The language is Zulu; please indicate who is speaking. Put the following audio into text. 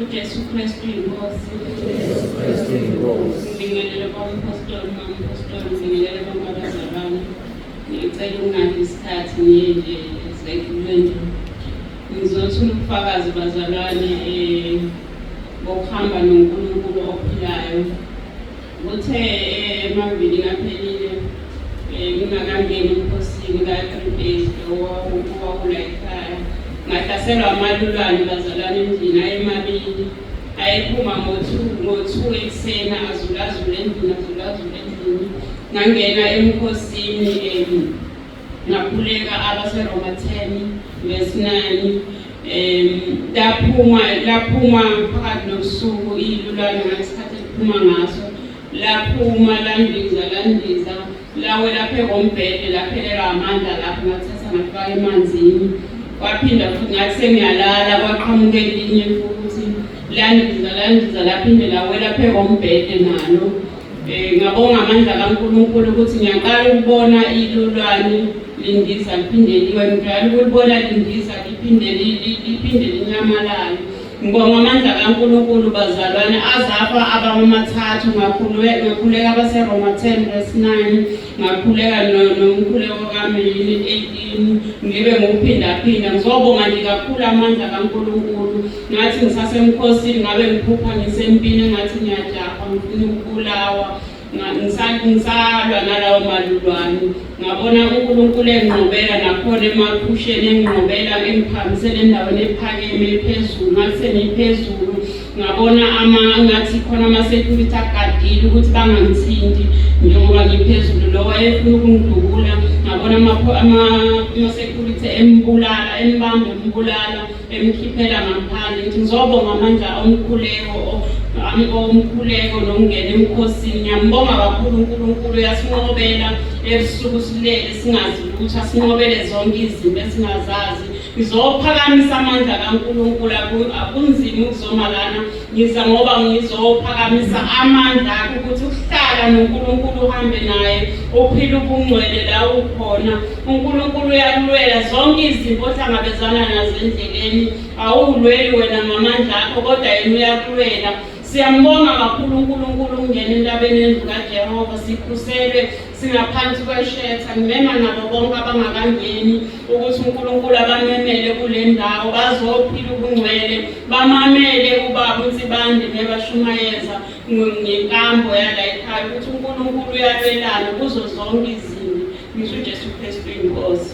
Speaker 1: UJesu Kristu inkosi.
Speaker 2: Jesu Kristu inkosi.
Speaker 1: Ngibingelele kwampostoli, mampostoli, ngibingelele bonke abazalwane. Ngicela ukungadli isikhathi ngiye nje ezekule nje. Ngizothula ubufakazi bazalwane bokuhamba noNkulunkulu ophilayo. Kuthe emavikini aphelile ngingakangeni emkhosini ka-3 days owawula ekhaya, ngahlaselwa amalulwane bazalwane endlini ayemabili, ayephuma ngo-2 ekuseni, azulazula endlini, azulazula endlini. Ngangena emkhosini, ngakhuleka abaseRoma 10 verse 9. Laphuma phakathi nobusuku ilulwane. Ngesikhathi eliphuma ngaso, laphuma, landiza, landiza, lawela phezu kombhede, laphelelwa amandla lapho. Ngathatha ngafaka emanzini. Kwaphinda futhi, ngathi sengiyalala, kwaqhamuka elinye futhi, landiza, landiza, laphinde lawela phezu kombhede nalo. Ngabonga amandla kaNkulunkulu ukuthi ngiyaqala ukubona ilulwane lindiza liphinde liwe. Ngijwayele ukulibona lindiza liphinde linyamalale. Ngibonga amandla kaNkulunkulu bazalwane, azafa abamathathu. Ngakhuleka abaseRoma 10 verse 9, ngakhuleka nomkhuleko kaMini 18, ngibe ngiwuphindaphinda. Ngizobonga nje kakhulu amandla kaNkulunkulu. Ngathi ngisasemkhosini, ngabe ngiphupha ngisempini, engathi ngiyajahwa, ngifuna ukubulawa. Ngisalwa nalawo malulwane, ngabona uNkulunkulu enginqobela nakhona emaphusheni, enginqobela, engiphakamisela endaweni ephakeme ephezulu. Ngathi sengiphezulu, ngabona ama ngathi khona ama-security agadile ukuthi bangangithinti njengoba ngiphezulu. Lo wayefuna ukungidubula, ngabona ama-security embulala, embamba, embulala, emkhiphela ngaphandle. Ngithi ngizobonga amandla omkhuleko nokungena emkhosini. Ngiyambonga kakhulu uNkulunkulu, uyasinqobela ebusuku silele singazi lutho, asinqobele zonke izinto esingazazi. Ngizophakamisa amandla kaNkulunkulu. Akunzima ukuzoma lana, ngiza ngoba ngizophakamisa amandla akhe ukuthi ukuhlala noNkulunkulu, uhambe naye, uphile ubungcwele la ukhona, uNkulunkulu uyakulwela zonke izinto ohlangabezana nazo endleleni. Awulweli wena ngamandla akho, kodwa yena uyakulwela. Siyambonga kakhulu uNkulunkulu ukungena entabeni endlu kaJehova, sikhuselwe, singaphansi kweshetha. Ngimema nabo bonke abangakangeni ukuthi uNkulunkulu abamemele kule ndawo, bazophila ubungcwele, bamamele ubaba uNsibande mebashumayeza ngenkambo yala ekhaya ukuthi uNkulunkulu uyalwelana kuzo zonke izinto. Ngisho uJesu Kristu inkosi.